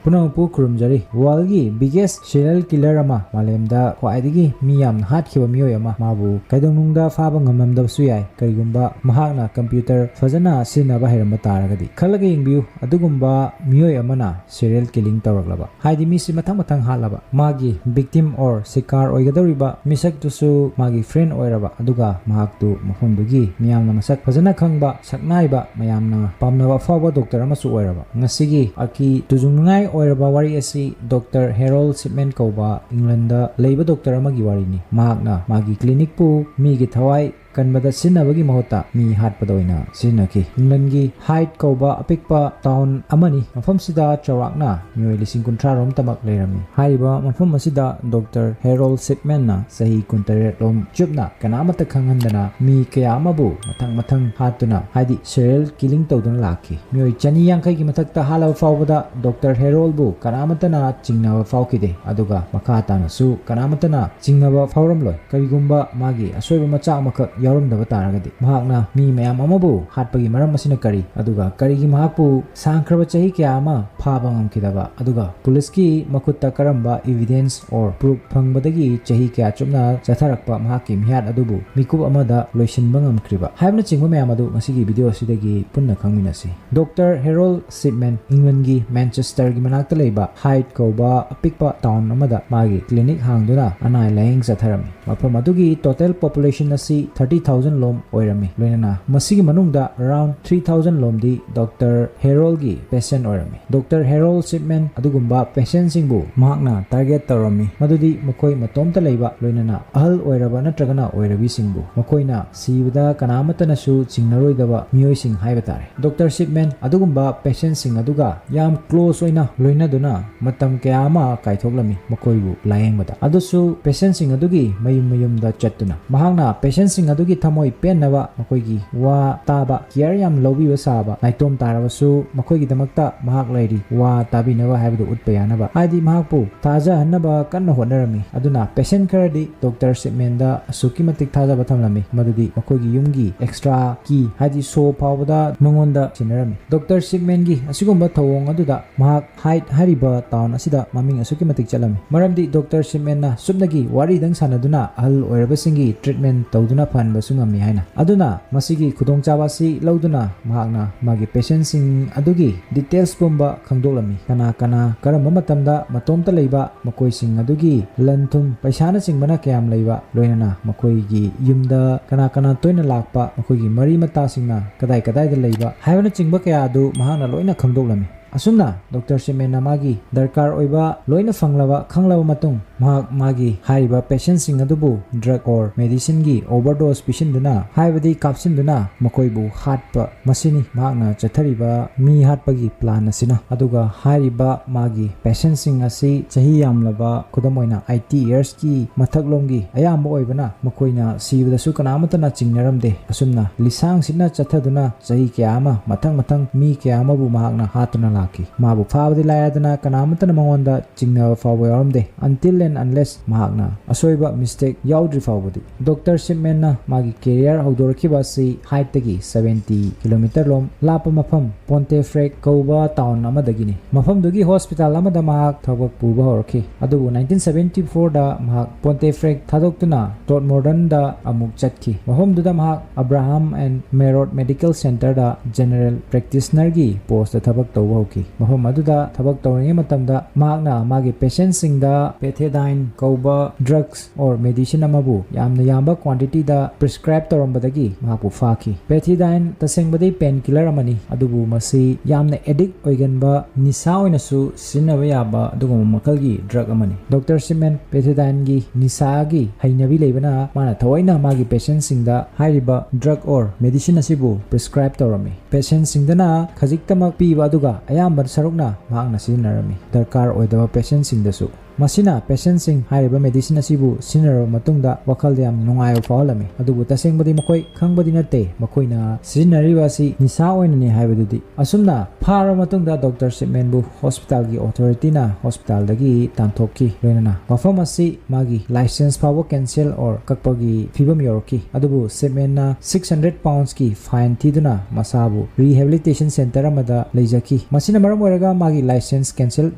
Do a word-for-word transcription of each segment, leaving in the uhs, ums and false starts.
ꯄꯨꯝꯅꯃꯛꯄꯨ ꯈꯨꯔꯨꯝꯖꯔꯤ꯫ Worldꯒꯤ biggest serial killer ꯑꯃ, ꯃꯥꯂꯦꯝꯗ ꯈ꯭ꯋꯥꯏꯗꯒꯤ ꯃꯤ ꯌꯥꯝꯅ ꯍꯥꯠꯈꯤꯕ ꯃꯤꯑꯣꯏ ꯑꯃ, ꯃꯥꯕꯨ ꯀꯩꯗꯧꯅꯨꯡꯗ ꯐꯥꯕ ꯉꯝꯂꯝꯗꯕꯁꯨ ꯌꯥꯏ, ꯀꯔꯤꯒꯨꯝꯕ ꯃꯍꯥꯛꯅ computer ꯐꯖꯅ ꯁꯤꯖꯤꯟꯅꯕ ꯍꯩꯔꯝꯕ ꯇꯥꯔꯒꯗꯤ꯫ ꯈꯜꯂꯒ ꯌꯦꯡꯕꯤꯌꯨ, ꯑꯗꯨꯒꯨꯝꯕ ꯃꯤꯑꯣꯏ ꯑꯃꯅ serial killing ꯇꯧꯔꯛꯂꯕ, ꯍꯥꯏꯗꯤ ꯃꯤꯁꯤ ꯃꯊꯪ ꯃꯊꯪ ꯍꯥꯠꯂꯕ, ꯃꯥꯒꯤ victim or ꯁꯤꯀꯥꯔ ꯑꯣꯏꯒꯗꯧꯔꯤꯕ ꯃꯤꯁꯛꯇꯨꯁꯨ ꯃꯥꯒꯤ friend ꯑꯣꯏꯔꯕ, ꯑꯗꯨꯒ ꯃꯍꯥꯛꯇꯨ ꯃꯐꯝꯗꯨꯒꯤ ꯃꯤꯌꯥꯝꯅ ꯃꯁꯛ ꯐꯖꯅ ꯈꯪꯕ, ꯁꯛꯅꯥꯏꯕ, ꯃꯌꯥꯝꯅ ꯄꯥꯝꯅꯕ ꯑꯐꯥꯎꯕ doctor ꯑꯃꯁꯨ ꯑꯣꯏꯔꯕ꯫ ꯉꯁꯤꯒꯤ ꯑꯀꯤ ꯇꯨꯖꯨꯡꯅꯤꯡꯉꯥꯏ ꯑꯣꯏꯔꯕ ꯋꯥꯔꯤ ꯑꯁꯤ Doctor Harold Shipman ꯀꯧꯕ Englandꯗ ꯂꯩꯕ doctor ꯑꯃꯒꯤ ꯋꯥꯔꯤꯅꯤ꯫ ꯃꯍꯥꯛꯅ ꯃꯥꯒꯤ clinicꯄꯨ ꯃꯤꯒꯤ ꯊꯋꯥꯏ ꯀꯟꯕꯗ ꯁꯤꯖꯤꯟꯅꯕꯒꯤ ꯃꯍꯨꯠꯇ ꯃꯤ ꯍꯥꯠꯄꯗ ꯑꯣꯏꯅ ꯁꯤꯖꯤꯟꯅꯈꯤ꯫ Englandꯒꯤ Hyde ꯀꯧꯕ ꯑꯄꯤꯛꯄ town ꯑꯃꯅꯤ꯫ ꯃꯐꯝꯁꯤꯗ ꯆꯥꯎꯔꯥꯛꯅ ꯃꯤꯑꯣꯏ ꯂꯤꯁꯤꯡ ꯀꯨꯟꯊ꯭ꯔꯥ ꯔꯣꯝꯇꯃꯛ ꯂꯩꯔꯝꯃꯤ꯫ ꯍꯥꯏꯔꯤꯕ ꯃꯐꯝ ꯑꯁꯤꯗ Doctor Harold Shipmanꯅ ꯆꯍꯤ ꯀꯨꯟꯇꯔꯦꯠ ꯂꯣꯝ ꯆꯨꯞꯅ ꯀꯅꯥꯃꯠꯇ ꯈꯪꯍꯟꯗꯅ ꯃꯤ ꯀꯌꯥ ꯑꯃꯕꯨ ꯃꯊꯪ ꯃꯊꯪ ꯍꯥꯠꯇꯨꯅ, ꯍꯥꯏꯗꯤ serial killing ꯇꯧꯗꯨꯅ ꯂꯥꯛꯈꯤ꯫ ꯃꯤꯑꯣꯏ ꯆꯅꯤ ꯌꯥꯡꯈꯩꯒꯤ ꯃꯊꯛꯇ ꯍꯥꯠꯂꯕ ꯐꯥꯎꯕꯗ Doctor Haroldꯕꯨ ꯀꯅꯥꯃꯠꯇꯅ ꯆꯤꯡꯅꯕ ꯐꯥꯎꯈꯤꯗꯦ, ꯑꯗꯨꯒ ꯃꯈꯥ ꯇꯥꯅꯁꯨ ꯀꯅꯥꯃꯠꯇꯅ ꯆꯤꯡꯅꯕ ꯐꯥꯎꯔꯝꯂꯣꯏ꯫ ꯀꯔꯤꯒꯨꯝꯕ ꯃꯥꯒꯤ ꯑꯁꯣꯏꯕ ꯃꯆꯥ ꯑꯃꯈꯛ ꯌꯥꯎꯔꯝꯗꯕ ꯇꯥꯔꯒꯗꯤ, ꯃꯍꯥꯛꯅ ꯃꯤ ꯃꯌꯥꯝ ꯑꯃꯕꯨ ꯍꯥꯠꯄꯒꯤ ꯃꯔꯝ ꯑꯁꯤꯅ ꯀꯔꯤ, ꯑꯗꯨꯒ ꯀꯔꯤꯒꯤ ꯃꯍꯥꯛꯄꯨ ꯁꯥꯡꯈ꯭ꯔꯕ ꯆꯍꯤ ꯀꯌꯥ ꯑꯃ ꯐꯥꯕ ꯉꯝꯈꯤꯗꯕ, ꯑꯗꯨꯒ ꯄꯨꯂꯤꯁꯀꯤ ꯃꯈꯨꯠꯇ ꯀꯔꯝꯕ evidence or proof ꯐꯪꯕꯗꯒꯤ ꯆꯍꯤ ꯀꯌꯥ ꯆꯨꯞꯅ ꯆꯠꯊꯔꯛꯄ ꯃꯍꯥꯛꯀꯤ ꯃꯤꯍꯥꯠ ꯑꯗꯨꯕꯨ ꯃꯤꯀꯨꯞ ꯑꯃꯗ ꯂꯣꯏꯁꯤꯟꯕ ꯉꯝꯈ꯭ꯔꯤꯕ ꯍꯥꯏꯕꯅꯆꯤꯡꯕ ꯃꯌꯥꯝ ꯑꯗꯨ ꯉꯁꯤꯒꯤ video ꯑꯁꯤꯗꯒꯤ ꯄꯨꯟꯅ ꯈꯪꯃꯤꯟꯅꯁꯤ꯫ Doctor Harold Shipman Englandꯒꯤ Manchesterꯒꯤ ꯃꯅꯥꯛꯇ ꯂꯩꯕ Hyde ꯀꯧꯕ ꯑꯄꯤꯛꯄ town ꯑꯃꯗ ꯃꯥꯒꯤ clinic ꯍꯥꯡꯗꯨꯅ ꯑꯅꯥ ꯂꯥꯌꯦꯡ ꯆꯠꯊꯔꯝꯃꯤ꯫ ꯃꯐꯝ ꯑꯗꯨꯒꯤ total population ꯑꯁꯤ thirty thousand ꯂꯣꯝ ꯑꯣꯏꯔꯝꯃꯤ, ꯂꯣꯏꯅꯅ ꯃꯁꯤꯒꯤ ꯃꯅꯨꯡꯗ around three thousand ꯂꯣꯝꯗꯤ Doctor Haroldꯒꯤ patient ꯑꯣꯏꯔꯝꯃꯤ꯫ Doctor Harold Shipman ꯑꯗꯨꯒꯨꯝꯕ patientꯁꯤꯡꯕꯨ ꯃꯍꯥꯛꯅ target ꯇꯧꯔꯝꯃꯤ, ꯃꯗꯨꯗꯤ ꯃꯈꯣꯏ ꯃꯇꯣꯝꯇ ꯂꯩꯕ, ꯂꯣꯏꯅꯅ ꯑꯍꯜ ꯑꯣꯏꯔꯕ ꯅꯠꯇ꯭ꯔꯒꯅ ꯑꯣꯏꯔꯕꯤꯁꯤꯡꯕꯨ, ꯃꯈꯣꯏꯅ ꯁꯤꯕꯗ ꯀꯅꯥꯃꯠꯇꯅꯁꯨ ꯆꯤꯡꯅꯔꯣꯏꯗꯕ ꯃꯤꯑꯣꯏꯁꯤꯡ ꯍꯥꯏꯕ ꯇꯥꯔꯦ꯫ Doctor Shipman ꯑꯗꯨꯒꯨꯝꯕ patientꯁꯤꯡ ꯑꯗꯨꯒ ꯌꯥꯝ close ꯑꯣꯏꯅ ꯂꯣꯏꯅꯗꯨꯅ ꯃꯇꯝ ꯀꯌꯥ ꯑꯃ ꯀꯥꯏꯊꯣꯛꯂꯝꯃꯤ ꯃꯈꯣꯏꯕꯨ ꯂꯥꯌꯦꯡꯕꯗ꯫ ꯑꯗꯨꯁꯨ patientꯁꯤꯡ ꯑꯗꯨꯒꯤ ꯃꯌꯨꯝ ꯃꯌꯨꯝꯗ ꯆꯠꯇꯨꯅ ꯃꯍꯥꯛꯅ patientꯁꯤꯡ ꯑꯗꯨ ꯑꯗꯨꯒꯤ ꯊꯃꯣꯏ ꯄꯦꯟꯅꯕ, ꯃꯈꯣꯏꯒꯤ ꯋꯥ ꯇꯥꯕ, ꯀꯤꯌꯔ ꯌꯥꯝ ꯂꯧꯕꯤꯕ ꯁꯥꯕ, ꯅꯥꯏꯇꯣꯝ ꯇꯥꯔꯕꯁꯨ ꯃꯈꯣꯏꯒꯤꯗꯃꯛꯇ ꯃꯍꯥꯛ ꯂꯩꯔꯤ, ꯋꯥ ꯇꯥꯕꯤꯅꯕ ꯍꯥꯏꯕꯗꯨ ꯎꯠꯄ ꯌꯥꯅꯕ꯫ ꯍꯥꯏꯗꯤ ꯃꯍꯥꯛꯄꯨ ꯊꯥꯖꯍꯟꯅꯕ ꯀꯟꯅ ꯍꯣꯠꯅꯔꯝꯃꯤ꯫ ꯑꯗꯨꯅ ꯄꯦꯁꯦꯟ ꯈꯔꯗꯤ ꯗꯣꯛꯇꯔ ꯁꯤꯞꯃꯦꯟꯗ ꯑꯁꯨꯛꯀꯤ ꯃꯇꯤꯛ ꯊꯥꯖꯕ ꯊꯝꯂꯝꯃꯤ, ꯃꯗꯨꯗꯤ ꯃꯈꯣꯏꯒꯤ ꯌꯨꯝꯒꯤ ꯑꯦꯛꯁꯇ꯭ꯔꯥ ꯀꯤ, ꯍꯥꯏꯗꯤ ꯁꯣ ꯐꯥꯎꯕꯗ ꯃꯉꯣꯟꯗ ꯁꯤꯟꯅꯔꯝꯃꯤ꯫ ꯗꯣꯛꯇꯔ ꯁꯤꯞꯃꯦꯟꯒꯤ ꯑꯁꯤꯒꯨꯝꯕ ꯊꯧꯑꯣꯡ ꯑꯗꯨꯗ ꯃꯍꯥꯛ ꯍꯥꯏꯠ ꯍꯥꯏꯔꯤꯕ ꯇꯥꯎꯟ ꯑꯁꯤꯗ ꯃꯃꯤꯡ ꯑꯁꯨꯛꯀꯤ ꯃꯇꯤꯛ ꯆꯠꯂꯝꯃꯤ꯫ ꯃꯔꯝꯗꯤ ꯗꯣꯛꯇꯔ ꯁꯤꯞꯃꯦꯟꯅ ꯁꯨꯞꯅꯒꯤ ꯋꯥꯔꯤꯗꯪ ꯁꯥꯟꯅꯗꯨꯅ ꯑꯍꯜ ꯑꯣꯏꯔꯕꯁꯤꯡꯒꯤ ꯇ꯭ꯔꯤꯠꯃꯦꯟ ꯇꯧꯗꯨꯅ ꯐꯍꯟꯕꯁꯨ ꯉꯝꯃꯤ ꯍꯥꯏꯅ꯫ ꯑꯗꯨꯅ ꯃꯁꯤꯒꯤ ꯈꯨꯗꯣꯡꯆꯥꯕ ꯑꯁꯤ ꯂꯧꯗꯨꯅ ꯃꯍꯥꯛꯅ ꯃꯥꯒꯤ ꯄꯦꯁꯦꯟꯁꯤꯡ ꯑꯗꯨꯒꯤ ꯗꯤꯇꯦꯜꯁ ꯄꯨꯝꯕ ꯈꯪꯗꯣꯛꯂꯝꯃꯤ꯫ ꯀꯅꯥ ꯀꯅꯥ ꯀꯔꯝꯕ ꯃꯇꯝꯗ ꯃꯇꯣꯝꯇ ꯂꯩꯕ, ꯃꯈꯣꯏꯁꯤꯡ ꯑꯗꯨꯒꯤ ꯂꯟ ꯊꯨꯝ, ꯄꯩꯁꯥꯅꯆꯤꯡꯕꯅ ꯀꯌꯥꯝ ꯂꯩꯕ, ꯂꯣꯏꯅꯅ ꯃꯈꯣꯏꯒꯤ ꯌꯨꯝꯗ ꯀꯅꯥ ꯀꯅꯥ ꯇꯣꯏꯅ ꯂꯥꯛꯄ, ꯃꯈꯣꯏꯒꯤ ꯃꯔꯤ ꯃꯇꯥꯁꯤꯡꯅ ꯀꯗꯥꯏ ꯀꯗꯥꯏꯗ ꯂꯩꯕ ꯍꯥꯏꯕꯅꯆꯤꯡꯕ ꯀꯌꯥ ꯑꯗꯨ ꯃꯍꯥꯛꯅ ꯂꯣꯏꯅ ꯈꯪꯗꯣꯛꯂꯝꯃꯤ꯫ ꯑꯁꯨꯝꯅ ꯗꯣꯛꯇꯔ ꯁꯤꯞꯃꯦꯟꯅ ꯃꯥꯒꯤ ꯗꯔꯀꯥꯔ ꯑꯣꯏꯕ ꯂꯣꯏꯅ ꯐꯪꯂꯕ, ꯈꯪꯂꯕ ꯃꯇꯨꯡ, ꯃꯍꯥꯛ ꯃꯥꯒꯤ ꯍꯥꯏꯔꯤꯕ ꯄꯦꯁꯦꯟꯁꯤꯡ ꯑꯗꯨꯕꯨ ꯗ꯭ꯔꯒ ꯑꯣꯔ ꯃꯦꯗꯤꯁꯤꯟꯒꯤ ꯑꯣꯚꯔꯗꯣꯁ ꯄꯤꯁꯤꯟꯗꯨꯅ, ꯍꯥꯏꯕꯗꯤ ꯀꯥꯞꯁꯤꯟꯗꯨꯅ ꯃꯈꯣꯏꯕꯨ ꯍꯥꯠꯄ, ꯃꯁꯤꯅꯤ ꯃꯍꯥꯛꯅ ꯆꯠꯊꯔꯤꯕ ꯃꯤ ꯍꯥꯠꯄꯒꯤ ꯄ꯭ꯂꯥꯟ ꯑꯁꯤꯅ꯫ ꯑꯗꯨꯒ ꯍꯥꯏꯔꯤꯕ ꯃꯥꯒꯤ ꯄꯦꯁꯦꯟꯁꯤꯡ ꯑꯁꯤ ꯆꯍꯤ ꯌꯥꯝꯂꯕ, ꯈꯨꯗꯝ ꯑꯣꯏꯅ ꯑꯥꯏꯇꯤ ꯏꯌꯔꯁꯀꯤ ꯃꯊꯛꯂꯣꯝꯒꯤ ꯑꯌꯥꯝꯕ ꯑꯣꯏꯕꯅ, ꯃꯈꯣꯏꯅ ꯁꯤꯕꯗꯁꯨ ꯀꯅꯥꯃꯠꯇꯅ ꯆꯤꯡꯅꯔꯝꯗꯦ꯫ ꯑꯁꯨꯝꯅ ꯂꯤꯁꯥꯡ ꯁꯤꯠꯅ ꯆꯠꯊꯗꯨꯅ ꯆꯍꯤ ꯀꯌꯥ ꯑꯃ ꯃꯊꯪ ꯃꯊꯪ ꯃꯤ ꯀꯌꯥ ꯑꯃꯕꯨ ꯃꯍꯥꯛꯅ ꯍꯥꯠꯇꯨꯅ ꯂꯥꯛꯈꯤ꯫ ꯃꯥꯕꯨ ꯐꯥꯕꯗꯤ ꯂꯥꯏꯔꯗꯅ ꯀꯅꯥꯃꯠꯇꯅ ꯃꯉꯣꯟꯗ ꯆꯤꯡꯅꯕ ꯐꯥꯎꯕ ꯌꯥꯎꯔꯝꯗꯦ, until and unless ꯃꯍꯥꯛꯅ ꯑꯁꯣꯏꯕ, ꯃꯤꯁꯇꯦꯛ ꯌꯥꯎꯗ꯭ꯔꯤ ꯐꯥꯎꯕꯗꯤ꯫ ꯗꯣꯛꯇꯔ ꯁꯤꯞꯃꯦꯟꯅ ꯃꯥꯒꯤ ꯀꯦꯔꯤꯌꯔ ꯍꯧꯗꯣꯔꯛꯈꯤꯕ ꯑꯁꯤ ꯍꯥꯏꯠꯇꯒꯤ ꯁꯕꯦꯟꯇꯤ ꯀꯤꯂꯣꯃꯤꯇꯔ ꯂꯣꯝ ꯂꯥꯞꯄ ꯃꯐꯝ ꯄꯣꯟꯇꯦꯐ꯭ꯔꯦꯛ ꯀꯧꯕ ꯇꯥꯎꯟ ꯑꯃꯗꯒꯤꯅꯤ꯫ ꯃꯐꯝꯗꯨꯒꯤ ꯍꯣꯁꯄꯤꯇꯥꯜ ꯑꯃꯗ ꯃꯍꯥꯛ ꯊꯕꯛ ꯄꯨꯕ ꯍꯧꯔꯛꯈꯤ꯫ ꯑꯗꯨꯕꯨ ꯅꯥꯏꯟꯇꯤꯟ ꯁꯕꯦꯟꯇꯤ ꯐꯣꯔꯗ ꯃꯍꯥꯛ ꯄꯣꯟꯇꯦꯐ꯭ꯔꯦꯛ ꯊꯥꯗꯣꯛꯇꯨꯅ ꯇꯣꯠꯃꯣꯔꯗꯟꯗ ꯑꯃꯨꯛ ꯆꯠꯈꯤ꯫ ꯃꯐꯝꯗꯨꯗ ꯃꯍꯥꯛ ꯑꯕ꯭ꯔꯥꯍꯥꯝ ꯑꯦꯟ ꯃꯦꯔꯣꯠ ꯃꯦꯗꯤꯀꯦꯜ ꯁꯦꯟꯇꯔꯗ ꯖꯦꯅꯔꯦꯜ ꯄ꯭ꯔꯦꯛꯇꯤꯁꯅꯔꯒꯤ ꯄꯣꯁꯇ ꯊꯕꯛ ꯇꯧꯕ ꯍꯧꯈꯤ꯫ ꯃꯐꯝ ꯑꯗꯨꯗ ꯊꯕꯛ ꯇꯧꯔꯤꯉꯩ ꯃꯇꯝꯗ ꯃꯍꯥꯛꯅ ꯃꯥꯒꯤ ꯄꯦꯁꯦꯟꯁꯤꯡꯗ ꯄꯦꯊꯦꯗꯥꯏꯟ ꯀꯧꯕ ꯗ꯭ꯔꯒꯁ ꯑꯣꯔ ꯃꯦꯗꯤꯁꯤꯟ ꯑꯃꯕꯨ ꯌꯥꯝꯅ ꯌꯥꯝꯕ ꯀ꯭ꯋꯥꯟꯇꯤꯇꯤꯗ ꯄ꯭ꯔꯤꯁꯀ꯭ꯔꯥꯏꯕ ꯇꯧꯔꯝꯕꯗꯒꯤ ꯃꯍꯥꯛꯄꯨ ꯐꯥꯈꯤ꯫ ꯄꯦꯊꯤꯗꯥꯏꯟ ꯇꯁꯦꯡꯕꯗꯤ ꯄꯦꯟ ꯀꯤꯂꯔ ꯑꯃꯅꯤ, ꯑꯗꯨꯕꯨ ꯃꯁꯤ ꯌꯥꯝꯅ ꯑꯦꯗꯤꯛ ꯑꯣꯏꯒꯟꯕ, ꯅꯤꯁꯥ ꯑꯣꯏꯅꯁꯨ ꯁꯤꯖꯤꯟꯅꯕ ꯌꯥꯕ ꯑꯗꯨꯒꯨꯝꯕ ꯃꯈꯜꯒꯤ ꯗ꯭ꯔꯒ ꯑꯃꯅꯤ꯫ ꯗꯣꯛꯇꯔ ꯁꯤꯞꯃꯦꯟ ꯄꯦꯊꯤꯗꯥꯏꯟꯒꯤ ꯅꯤꯁꯥꯒꯤ ꯍꯩꯅꯕꯤ ꯂꯩꯕꯅ ꯃꯥꯅ ꯊꯑꯣꯏꯅ ꯃꯥꯒꯤ ꯄꯦꯁꯦꯟꯁꯤꯡꯗ ꯍꯥꯏꯔꯤꯕ ꯗ꯭ꯔꯒ ꯑꯣꯔ ꯃꯦꯗꯤꯁꯤꯟ ꯑꯁꯤꯕꯨ ꯄ꯭ꯔꯤꯁꯀ꯭ꯔꯥꯏꯕ ꯇꯧꯔꯝꯃꯤ꯫ ꯄꯦꯁꯦꯟꯁꯤꯡꯗꯅ ꯈꯖꯤꯛꯇꯃꯛ ꯄꯤꯕ ꯑꯗꯨꯒ ꯑꯌꯥꯝꯕ ꯁꯔꯨꯛꯅ ꯃꯍꯥꯛꯅ ꯁꯤꯖꯤꯟꯅꯔꯝꯃꯤ, ꯗꯔꯀꯥꯔ ꯑꯣꯏꯗꯕ ꯄꯦꯁꯦꯟꯁꯤꯡꯗꯁꯨ꯫ ꯃꯁꯤꯅ patientꯁꯤꯡ ꯍꯥꯏꯔꯤꯕ medicine ꯑꯁꯤꯕꯨ ꯁꯤꯖꯤꯟꯅꯔꯕ ꯃꯇꯨꯡꯗ ꯋꯥꯈꯜꯗ ꯌꯥꯝ ꯅꯨꯡꯉꯥꯏꯕ ꯐꯥꯎꯍꯜꯂꯝꯃꯤ꯫ ꯑꯗꯨꯕꯨ ꯇꯁꯦꯡꯕꯗꯤ ꯃꯈꯣꯏ ꯈꯪꯕꯗꯤ ꯅꯠꯇꯦ ꯃꯈꯣꯏꯅ ꯁꯤꯖꯤꯟꯅꯔꯤꯕ ꯑꯁꯤ ꯅꯤꯁꯥ ꯑꯣꯏꯅꯅꯤ ꯍꯥꯏꯕꯗꯨꯗꯤ꯫ ꯑꯁꯨꯝꯅ ꯐꯥꯔꯕ ꯃꯇꯨꯡꯗ Doctor Shipmanꯕꯨ hospitalꯒꯤ authorityꯅ hospitalꯗꯒꯤ ꯇꯥꯟꯊꯣꯛꯈꯤ, ꯂꯣꯏꯅꯅ ꯃꯐꯝ ꯑꯁꯤ ꯃꯥꯒꯤ license ꯐꯥꯎꯕ cancel or ꯀꯛꯄꯒꯤ ꯐꯤꯕꯝ ꯌꯧꯔꯛꯈꯤ꯫ ꯑꯗꯨꯕꯨ Shipmanꯅ six hundred poundsꯀꯤ fine ꯊꯤꯗꯨꯅ ꯃꯁꯥꯕꯨ rehabilitation centre ꯑꯃꯗ ꯂꯩꯖꯈꯤ꯫ ꯃꯁꯤꯅ ꯃꯔꯝ ꯑꯣꯏꯔꯒ ꯃꯥꯒꯤ license cancel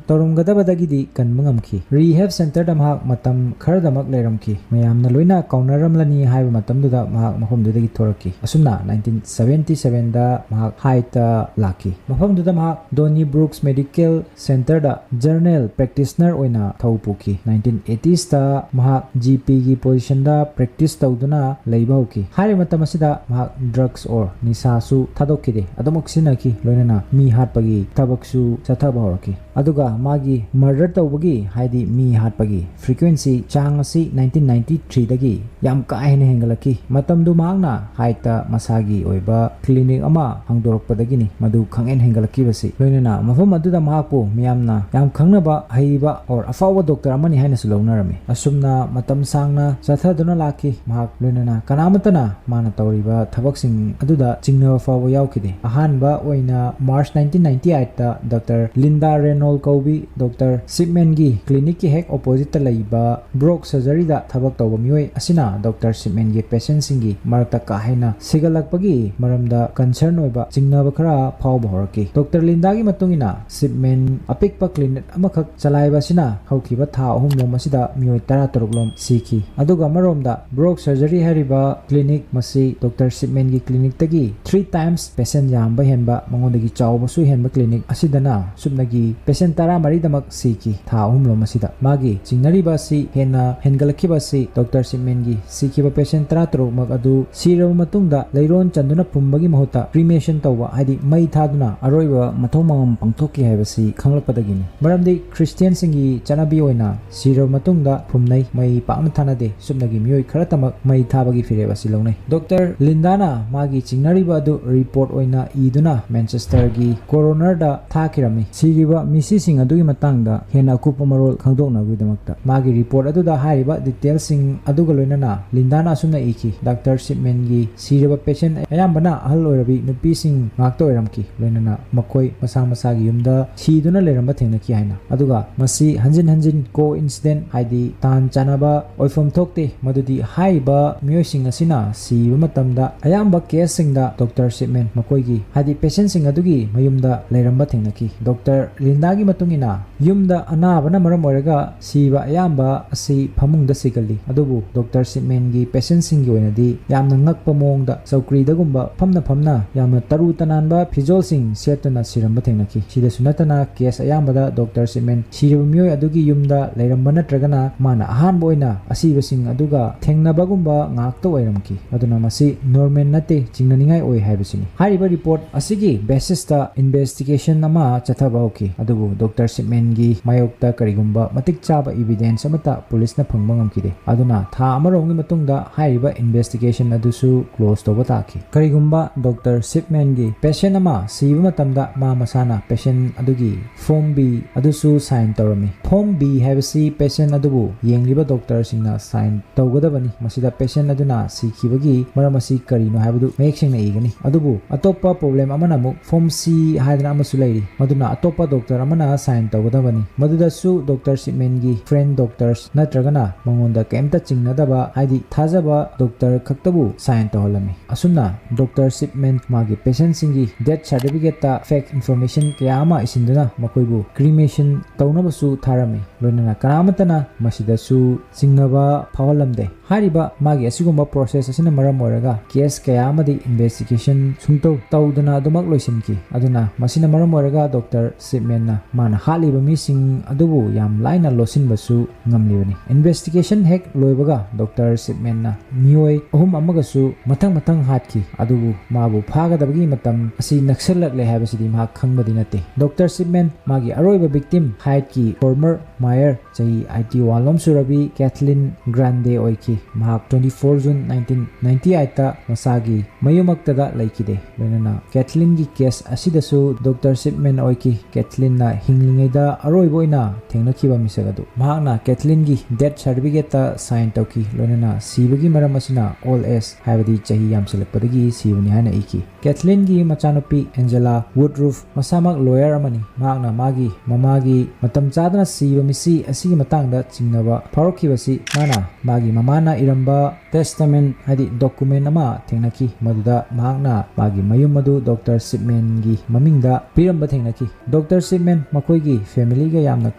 ꯇꯧꯔꯝꯒꯗꯕꯗꯒꯤꯗꯤ ꯀꯟꯕ ꯉꯝꯈꯤ꯫ Rehab centreꯗ ꯃꯍꯥꯛ ꯃꯇꯝ ꯈꯔꯗꯃꯛ ꯂꯩꯔꯝꯈꯤ꯫ ꯃꯌꯥꯝꯅ ꯂꯣꯏꯅ ꯀꯥꯎꯅꯔꯝꯂꯅꯤ ꯍꯥꯏꯕ ꯃꯇꯝꯗꯨꯗ ꯃꯍꯥꯛ ꯃꯐꯝꯗꯨꯗꯒꯤ ꯊꯣꯔꯛꯈꯤ꯫ ꯑꯁꯨꯝꯅ nineteen seventy sevenꯗ ꯃꯍꯥꯛ Hydeꯇ ꯂꯥꯛꯈꯤ꯫ ꯃꯐꯝꯗꯨꯗ ꯃꯍꯥꯛ Donnybrook Medical Centreꯗ general practitioner ꯑꯣꯏꯅ ꯊꯧ ꯄꯨꯈꯤ꯫ Nineteen eightiesꯇ ꯃꯍꯥꯛ GPꯒꯤ positionꯗ practice ꯇꯧꯗꯨꯅ ꯂꯩꯕ ꯍꯧꯈꯤ꯫ ꯍꯥꯏꯔꯤꯕ ꯃꯇꯝ ꯑꯁꯤꯗ ꯃꯍꯥꯛ drugs or ꯅꯤꯁꯥꯁꯨ ꯊꯥꯗꯣꯛꯈꯤꯗꯦ, ꯑꯗꯨꯃꯛ ꯁꯤꯖꯤꯟꯅꯈꯤ, ꯂꯣꯏꯅꯅ ꯃꯤ ꯍꯥꯠꯄꯒꯤ ꯊꯕꯛꯁꯨ ꯆꯠꯊꯕ ꯍꯧꯔꯛꯈꯤ꯫ ꯑꯗꯨꯒ ꯃꯥꯒꯤ murder ꯇꯧꯕꯒꯤ, ꯍꯥꯏꯗꯤ ꯃꯤ ꯍꯥꯠꯄꯒꯤ frequency, ꯆꯥꯡ ꯑꯁꯤ nineteen ninety threeꯗꯒꯤ ꯌꯥꯝ ꯀꯥ ꯍꯦꯟꯅ ꯍꯦꯟꯒꯠꯂꯛꯈꯤ꯫ ꯃꯇꯝꯗꯨ ꯃꯍꯥꯛꯅ Hydeꯇ ꯃꯁꯥꯒꯤ ꯑꯣꯏꯕ clinic ꯑꯃ ꯍꯥꯡꯗꯣꯔꯛꯄꯗꯒꯤꯅꯤ ꯃꯗꯨ ꯈꯪꯍꯦꯟ ꯍꯦꯟꯒꯠꯂꯛꯈꯤꯕꯁꯤ꯫ ꯂꯣꯏꯅꯅ ꯃꯐꯝ ꯑꯗꯨꯗ ꯃꯍꯥꯛꯄꯨ ꯃꯤꯌꯥꯝꯅ ꯌꯥꯝ ꯈꯪꯅꯕ, ꯍꯩꯕ or ꯑꯐꯥꯎꯕ doctor ꯑꯃꯅꯤ ꯍꯥꯏꯅꯁꯨ ꯂꯧꯅꯔꯝꯃꯤ꯫ ꯑꯁꯨꯝꯅ ꯃꯇꯝ ꯁꯥꯡꯅ ꯆꯠꯊꯗꯨꯅ ꯂꯥꯛꯈꯤ꯫ ꯃꯍꯥꯛ ꯂꯣꯏꯅꯅ ꯀꯅꯥꯃꯠꯇꯅ ꯃꯥꯅ ꯇꯧꯔꯤꯕ ꯊꯕꯛꯁꯤꯡ ꯑꯗꯨꯗ ꯆꯤꯡꯅꯕ ꯐꯥꯎꯕ ꯌꯥꯎꯈꯤꯗꯦ꯫ ꯑꯍꯥꯟꯕ ꯑꯣꯏꯅ March nineteen ninety eightꯇ Doctor Linda Raynold ꯀꯧꯕꯤ Doctor Shipmanꯒꯤ clinicꯀꯤ ꯍꯦꯛ oppositeꯇ ꯂꯩꯕ Brock Surgeryꯗ ꯊꯕꯛ ꯇꯧꯕ ꯃꯤꯑꯣꯏ ꯑꯁꯤꯅ Doctor Shipmanꯒꯤ patientꯁꯤꯡꯒꯤ ꯃꯔꯛꯇ ꯀꯥ ꯍꯦꯟꯅ ꯁꯤꯒꯠꯂꯛꯄꯒꯤ ꯃꯔꯝꯗ concern ꯑꯣꯏꯕ ꯆꯤꯡꯅꯕ ꯈꯔ ꯐꯥꯎꯕ ꯍꯧꯔꯛꯈꯤ꯫ Doctor Lindaꯒꯤ ꯃꯇꯨꯡ ꯏꯟꯅ, Shipman ꯑꯄꯤꯛꯄ clinic ꯑꯃꯈꯛ ꯆꯂꯥꯏꯕ ꯑꯁꯤꯅ ꯍꯧꯈꯤꯕ ꯊꯥ ꯑꯍꯨꯝꯂꯣꯝ ꯑꯁꯤꯗ ꯃꯤꯑꯣꯏ ꯇꯔꯥꯇꯔꯨꯛ ꯂꯣꯝ ꯁꯤꯈꯤ꯫ ꯑꯗꯨꯒ ꯑꯃꯔꯣꯝꯗ Brock Surgery ꯍꯥꯏꯔꯤꯕ clinic ꯃꯁꯤ Doctor Shipmanꯒꯤ clinicꯇꯒꯤ three times patient ꯌꯥꯝꯕ ꯍꯦꯟꯕ, ꯃꯉꯣꯟꯗꯒꯤ ꯆꯥꯎꯕꯁꯨ ꯍꯦꯟꯕ clinic ꯑꯁꯤꯗꯅ ꯁꯨꯞꯅꯒꯤ patient ꯇꯔꯥꯃꯔꯤꯗꯃꯛ ꯁꯤꯈꯤ ꯊꯥ ꯑꯍꯨꯝꯂꯣꯝ ꯑꯁꯤꯗ꯫ ꯃꯥꯒꯤ ꯆꯤꯡꯅꯔꯤꯕ ꯑꯁꯤ ꯍꯦꯟꯅ ꯍꯦꯟꯒꯠꯂꯛꯈꯤꯕ ꯑꯁꯤ Doctor Shipmanꯒꯤ ꯁꯤꯈꯤꯕ patient ꯇꯔꯥꯇꯔꯨꯛꯃꯛ ꯑꯗꯨ ꯁꯤꯔꯕ ꯃꯇꯨꯡꯗ ꯂꯩꯔꯣꯟ ꯆꯟꯗꯨꯅ ꯐꯨꯝꯕꯒꯤ ꯃꯍꯨꯠꯇ cremation ꯇꯧꯕ, ꯍꯥꯏꯗꯤ ꯃꯩ ꯊꯥꯗꯨꯅ ꯑꯔꯣꯏꯕ ꯃꯊꯧ ꯃꯉꯝ ꯄꯥꯡꯊꯣꯛꯈꯤ ꯍꯥꯏꯕꯁꯤ ꯈꯪꯂꯛꯄꯗꯒꯤꯅꯤ꯫ ꯃꯔꯝꯗꯤ Christianꯁꯤꯡꯒꯤ ꯆꯠꯅꯕꯤ ꯑꯣꯏꯅ ꯁꯤꯔꯕ ꯃꯇꯨꯡꯗ ꯐꯨꯝꯅꯩ, ꯃꯩ ꯄꯥꯛꯅ ꯊꯥꯅꯗꯦ꯫ ꯁꯨꯞꯅꯒꯤ ꯃꯤꯑꯣꯏ ꯈꯔꯇꯃꯛ ꯃꯩ ꯊꯥꯕꯒꯤ ꯐꯤꯔꯦꯞ ꯑꯁꯤ ꯂꯧꯅꯩ꯫ Doctor Lindaꯅ ꯃꯥꯒꯤ ꯆꯤꯡꯅꯔꯤꯕ ꯑꯗꯨ report ꯑꯣꯏꯅ ꯏꯗꯨꯅ Manchesterꯒꯤ coronerꯗ ꯊꯥꯈꯤꯔꯝꯃꯤ꯫ ꯁꯤꯔꯤꯕ ꯃꯤꯁꯤꯁꯤꯡ ꯑꯗꯨꯒꯤ ꯃꯇꯥꯡꯗ ꯍꯦꯟꯅ ꯑꯀꯨꯞꯄ ꯃꯔꯣꯜ ꯈꯪꯗꯣꯛꯅꯕꯒꯤꯗꯃꯛꯇ꯫ ꯃꯥꯒꯤ ꯔꯤꯄꯣꯔꯠ ꯑꯗꯨꯗ ꯍꯥꯏꯔꯤꯕ ꯗꯤꯇꯦꯜꯁꯤꯡ ꯑꯗꯨꯒ ꯂꯣꯏꯅꯅ ꯂꯤꯟꯗꯥꯅ ꯑꯁꯨꯝꯅ ꯏꯈꯤ, "ꯗꯥꯛꯇꯔ ꯁꯤꯞꯃꯦꯟꯒꯤ ꯁꯤꯔꯕ ꯄꯦꯁꯦꯟ ꯑꯌꯥꯝꯕꯅ ꯑꯍꯜ ꯑꯣꯏꯔꯕꯤ ꯅꯨꯄꯤꯁꯤꯡ ꯉꯥꯛꯇ ꯑꯣꯏꯔꯝꯈꯤ, ꯂꯣꯏꯅꯅ ꯃꯈꯣꯏ ꯃꯁꯥ ꯃꯁꯥꯒꯤ ꯌꯨꯝꯗ ꯁꯤꯗꯨꯅ ꯂꯩꯔꯝꯕ ꯊꯦꯡꯅꯈꯤ" ꯍꯥꯏꯅ꯫ ꯑꯗꯨꯒ ꯃꯁꯤ ꯍꯟꯖꯤꯟ ꯍꯟꯖꯤꯟ ꯀꯣ ꯏꯟꯁꯤꯗꯦꯟ, ꯍꯥꯏꯗꯤ ꯇꯥꯟ ꯆꯥꯟꯅꯕ ꯑꯣꯏꯐꯝ ꯊꯣꯛꯇꯦ, ꯃꯗꯨꯗꯤ ꯍꯥꯏꯔꯤꯕ ꯃꯤꯑꯣꯏꯁꯤꯡ ꯑꯁꯤꯅ ꯁꯤꯕ ꯃꯇꯝꯗ ꯑꯌꯥꯝꯕ ꯀꯦꯁꯁꯤꯡꯗ ꯗꯣꯛꯇꯔ ꯁꯤꯞꯃꯦꯟ ꯃꯈꯣꯏꯒꯤ, ꯍꯥꯏꯗꯤ ꯄꯦꯁꯦꯟꯁꯤꯡ ꯑꯗꯨꯒꯤ ꯃꯌꯨꯝꯗ ꯂꯩꯔꯝꯕ ꯊꯦꯡꯅꯈꯤ꯫ ꯗꯣꯛꯇꯔ ꯂꯤꯟꯗꯥꯒꯤ ꯃꯇꯨꯡ ꯏꯟꯅ, ꯌꯨꯝꯗ ꯑꯅꯥꯕꯅ ꯃꯔꯝ ꯑꯣꯏꯔꯒ ꯁꯤꯕ ꯑꯌꯥꯝꯕ ꯑꯁꯤ ꯐꯃꯨꯡꯗ ꯁꯤꯒꯜꯂꯤ, ꯑꯗꯨꯕꯨ ꯗꯣꯛꯇꯔ ꯁꯤꯞꯃꯦꯟꯒꯤ ꯄꯦꯁꯦꯟꯁꯤꯡꯒꯤ ꯑꯣꯏꯅꯗꯤ ꯌꯥꯝꯅ ꯉꯛꯄ ꯃꯑꯣꯡꯗ ꯆꯧꯀ꯭ꯔꯤꯗꯒꯨꯝꯕ ꯐꯝꯅ ꯐꯝꯅ ꯌꯥꯝꯅ ꯇꯔꯨ ꯇꯅꯥꯟꯕ ꯐꯤꯖꯣꯜꯁꯤꯡ ꯁꯦꯠꯇꯨꯅ ꯁꯤꯔꯝꯕ ꯊꯦꯡꯅꯈꯤ꯫ ꯁꯤꯗꯁꯨ ꯅꯠꯇꯅ, ꯀꯦꯁ ꯑꯌꯥꯝꯕꯗ ꯗꯣꯛꯇꯔ ꯁꯤꯞꯃꯦꯟ ꯁꯤꯔꯕ ꯃꯤꯑꯣꯏ ꯑꯗꯨꯒꯤ ꯌꯨꯝꯗ ꯂꯩꯔꯝꯕ ꯅꯠꯇ꯭ꯔꯒꯅ ꯃꯥꯅ ꯑꯍꯥꯟꯕ ꯑꯣꯏꯅ ꯑꯁꯤꯕꯁꯤꯡ ꯑꯗꯨꯒ ꯊꯦꯡꯅꯕꯒꯨꯝꯕ ꯉꯥꯛꯇ ꯑꯣꯏꯔꯝꯈꯤ꯫ ꯑꯗꯨꯅ ꯃꯁꯤ ꯅꯣꯔꯃꯦꯜ ꯅꯠꯇꯦ, ꯆꯤꯡꯅꯅꯤꯡꯉꯥꯏ ꯑꯣꯏ ꯍꯥꯏꯕꯁꯤꯅꯤ꯫ ꯍꯥꯏꯔꯤꯕ ꯔꯤꯄꯣꯔꯠ ꯑꯁꯤꯒꯤ ꯕꯦꯁꯤꯁꯇ ꯏꯟꯚꯦꯁꯇꯤꯒꯦꯁꯟ ꯑꯃ ꯆꯠꯊꯕ ꯍꯧꯈꯤ, ꯑꯗꯨꯕꯨ ꯗꯣꯛꯇꯔ ꯁꯤꯞꯃꯦꯟꯒꯤ ꯃꯥꯌꯣꯛꯇ ꯀꯔꯤꯒꯨꯝꯕ ꯃꯇꯤꯛ ꯆꯥꯕ ꯏꯕꯤꯗꯦꯟꯁ ꯑꯃꯠꯇ ꯄꯨꯂꯤꯁꯅ ꯐꯪꯕ ꯉꯝꯈꯤꯗꯦ꯫ ꯑꯗꯨꯅ ꯊꯥ ꯑꯃꯔꯣꯝꯒꯤ ꯃꯇꯨꯡꯗ ꯍꯥꯏꯔꯤꯕ ꯏꯟꯚꯦꯁꯇꯤꯒꯦꯁꯟ ꯑꯗꯨꯁꯨ ꯀ꯭ꯂꯣꯖ ꯇꯧꯕ ꯇꯥꯈꯤ꯫ ꯀꯔꯤꯒꯨꯝꯕ ꯗꯣꯛꯇꯔ ꯁꯤꯞꯃꯦꯟꯒꯤ ꯄꯦꯁꯦꯟ ꯑꯃ ꯁꯤꯕ ꯃꯇꯝꯗ ꯃꯥ ꯃꯁꯥꯅ ꯄꯦꯁꯦꯟ ꯑꯗꯨꯒꯤ ꯐꯣꯝ ꯕꯤ ꯑꯗꯨꯁꯨ ꯁꯥꯏꯟ ꯇꯧꯔꯝꯃꯤ꯫ ꯐꯣꯝ ꯕꯤ ꯍꯥꯏꯕꯁꯤ ꯄꯦꯁꯦꯟ ꯑꯗꯨꯕꯨ ꯌꯦꯡꯂꯤꯕ ꯗꯣꯛꯇꯔꯁꯤꯡꯅ ꯁꯥꯏꯟ ꯇꯧꯒꯗꯕꯅꯤ꯫ ꯃꯁꯤꯗ ꯄꯦꯁꯦꯟ ꯑꯗꯨꯅ ꯁꯤꯈꯤꯕꯒꯤ ꯃꯔꯝ ꯑꯁꯤ ꯀꯔꯤꯅꯣ ꯍꯥꯏꯕꯗꯨ ꯃꯌꯦꯛ ꯁꯦꯡꯅ ꯏꯒꯅꯤ꯫ ꯑꯗꯨꯕꯨ ꯑꯇꯣꯞꯄ ꯄ꯭ꯔꯣꯕ꯭ꯂꯦꯝ ꯑꯃꯅ ꯑꯃꯨꯛ ꯐꯣꯝ ꯁꯤ ꯍꯥꯏꯗꯅ ꯑꯃꯁꯨ ꯂꯩꯔꯤ, ꯃꯗꯨꯅ ꯑꯇꯣꯞꯄ ꯗꯣꯛꯇꯔ ꯑꯃꯅ ꯁꯥꯏꯟ ꯇꯧꯒꯗꯕꯅꯤ꯫ ꯃꯗꯨꯗꯁꯨ ꯗꯣꯛꯇꯔ ꯁꯤꯞꯃꯦꯟꯒꯤ ꯐ꯭ꯔꯦꯟ ꯗꯣꯛꯇꯔꯁ ꯅꯠꯇ꯭ꯔꯒꯅ ꯃꯉꯣꯟꯗ ꯀꯩꯝꯇ ꯆꯤꯡꯅꯗꯕ, ꯍꯥꯏꯗꯤ ꯊꯥꯖꯕ ꯗꯣꯛꯇꯔ ꯈꯛꯇꯕꯨ ꯁꯥꯏꯟ ꯇꯧꯍꯜꯂꯝꯃꯤ꯫ ꯑꯁꯨꯝꯅ ꯗꯣꯛꯇꯔ ꯁꯤꯞꯃꯦꯟ ꯃꯥꯒꯤ ꯄꯦꯁꯦꯟꯁꯤꯡꯒꯤ ꯗꯦꯠ ꯁꯥꯔꯇꯤꯐꯤꯀꯦꯠꯇ ꯐꯦꯛ ꯏꯟꯐꯣꯔꯃꯦꯁꯟ ꯀꯌꯥ ꯑꯃ ꯏꯁꯤꯟꯗꯨꯅ ꯃꯈꯣꯏꯕꯨ ꯀ꯭ꯔꯤꯃꯦꯁꯟ ꯇꯧꯅꯕꯁꯨ ꯊꯥꯔꯝꯃꯤ꯫ ꯂꯣꯏꯅꯅ ꯀꯅꯥ ꯑꯃꯠꯇꯅ ꯃꯁꯤꯗꯁꯨ ꯆꯤꯡꯅꯕ ꯐꯥꯎꯍꯜꯂꯝꯗꯦ꯫ ꯍꯥꯏꯔꯤꯕ ꯃꯥꯒꯤ ꯑꯁꯤꯒꯨꯝꯕ ꯄ꯭ꯔꯣꯁꯦꯁ ꯑꯁꯤꯅ ꯃꯔꯝ ꯑꯣꯏꯔꯒ ꯀꯦꯁ ꯀꯌꯥ ꯑꯃꯗꯤ ꯏꯟꯚꯦꯁꯇꯤꯒꯦꯁꯟ ꯁꯨꯡꯇꯧ ꯇꯧꯗꯅ ꯑꯗꯨꯃꯛ ꯂꯣꯏꯁꯤꯟꯈꯤ꯫ ꯑꯗꯨꯅ ꯃꯁꯤꯅ ꯃꯔꯝ ꯑꯣꯏꯔꯒ ꯗꯣꯛꯇꯔ ꯁꯤꯞꯃꯦꯟꯅ ꯃꯥꯅ ꯍꯥꯠꯂꯤꯕ ꯃꯤꯁꯤꯡ ꯑꯗꯨꯕꯨ ꯌꯥꯝ ꯂꯥꯏꯅ ꯂꯣꯠꯁꯤꯟꯕꯁꯨ ꯉꯝꯂꯤꯕꯅꯤ꯫ ꯏꯟꯚꯦꯁꯇꯤꯒꯦꯁꯟ ꯍꯦꯛ ꯂꯣꯏꯕꯒ ꯗꯣꯛꯇꯔ ꯁꯤꯞꯃꯦꯟꯅ ꯃꯤꯑꯣꯏ ꯑꯍꯨꯝ ꯑꯃꯒꯁꯨ ꯃꯊꯪ ꯃꯊꯪ ꯍꯥꯠꯈꯤ, ꯑꯗꯨꯕꯨ ꯃꯥꯕꯨ ꯐꯥꯒꯗꯕꯒꯤ ꯃꯇꯝ ꯑꯁꯤ ꯅꯛꯁꯜꯂꯛꯂꯦ ꯍꯥꯏꯕꯁꯤꯗꯤ ꯃꯍꯥꯛ ꯈꯪꯕꯗꯤ ꯅꯠꯇꯦ꯫ ꯗꯣꯛꯇꯔ ꯁꯤꯞꯃꯦꯟ ꯃꯥꯒꯤ ꯑꯔꯣꯏꯕ ꯚꯤꯛꯇꯤꯝ ꯍꯥꯏꯠꯀꯤ ꯐꯣꯔꯃꯔ ꯃꯥꯌꯔ, ꯆꯍꯤ ꯑꯥꯏꯇꯤ ꯋꯥꯟꯂꯣꯝ ꯁꯨꯔꯕꯤ ꯀꯦꯊꯂꯤꯟ ꯒ꯭ꯔꯥꯟꯗꯦ ꯑꯣꯏꯈꯤ꯫ ꯃꯍꯥꯛ twenty four June nineteen ninety eight ꯇ ꯃꯁꯥꯒꯤ ꯃꯌꯨꯝꯃꯛꯇꯗ ꯂꯩꯈꯤꯗꯦ꯫ ꯂꯣꯏꯅꯅ ꯀꯦꯊꯂꯤꯟꯒꯤ ꯀꯦꯁ ꯑꯁꯤꯗꯁꯨ ꯗꯣꯛꯇꯔ ꯁꯤꯞꯃꯦꯟ ꯑꯣꯏꯈꯤ꯫ ꯀꯦꯊꯂꯤꯟꯅ ꯍꯤꯡꯂꯤꯉꯩꯗ ꯑꯔꯣꯏꯕ ꯑꯣꯏꯅ ꯊꯦꯡꯅꯈꯤꯕ ꯃꯤꯁꯛ ꯑꯗꯨ꯫ ꯃꯍꯥꯛꯅ ꯀꯦꯊꯂꯤꯟꯒꯤ ꯗꯦꯠ ꯁꯥꯔꯇꯤꯐꯤꯀꯦꯠꯇ ꯁꯥꯏꯟ ꯇꯧꯈꯤ꯫ ꯂꯣꯏꯅꯅ ꯁꯤꯕꯒꯤ ꯃꯔꯝ ꯑꯁꯤꯅ ꯑꯣꯜ ꯑꯦꯖ, ꯍꯥꯏꯕꯗꯤ ꯆꯍꯤ ꯌꯥꯝꯁꯤꯜꯂꯛꯄꯗꯒꯤ ꯁꯤꯕꯅꯤ ꯍꯥꯏꯅ ꯏꯈꯤ꯫ ꯀꯦꯊꯂꯤꯟꯒꯤ ꯃꯆꯥꯅꯨꯄꯤ ꯑꯦꯟꯖꯦꯂꯥ ꯋꯨꯗꯔꯨꯐ ꯃꯁꯥꯃꯛ ꯂꯣꯌꯔ ꯑꯃꯅꯤ꯫ ꯃꯍꯥꯛꯅ ꯃꯥꯒꯤ ꯃꯃꯥꯒꯤ ꯃꯇꯝ ꯆꯥꯗꯅ ꯁꯤꯕ ꯃꯤꯁꯤ ꯑꯁꯤꯒꯤ ꯃꯇꯥꯡꯗ ꯆꯤꯡꯅꯕ ꯐꯥꯎꯔꯛꯈꯤꯕꯁꯤ ꯃꯥꯅ ꯃꯥꯒꯤ ꯃꯃꯥꯅ ꯏꯔꯝꯕ ꯇꯦꯁꯇꯃꯦꯟ, ꯍꯥꯏꯗꯤ ꯗꯣꯀꯨꯃꯦꯟ ꯑꯃ ꯊꯦꯡꯅꯈꯤ, ꯃꯗꯨꯗ ꯃꯍꯥꯛꯅ ꯃꯥꯒꯤ ꯃꯌꯨꯝ ꯑꯗꯨ ꯗꯣꯛꯇꯔ ꯁꯤꯞꯃꯦꯟꯒꯤ ꯃꯃꯤꯡꯗ ꯄꯤꯔꯝꯕ ꯊꯦꯡꯅꯈꯤ꯫ ꯗꯣꯛꯇꯔ ꯁꯤꯞꯃꯦꯟ ꯃꯈꯣꯏꯒꯤ ꯐꯦꯃꯤꯂꯤꯒ ꯌꯥꯝꯅ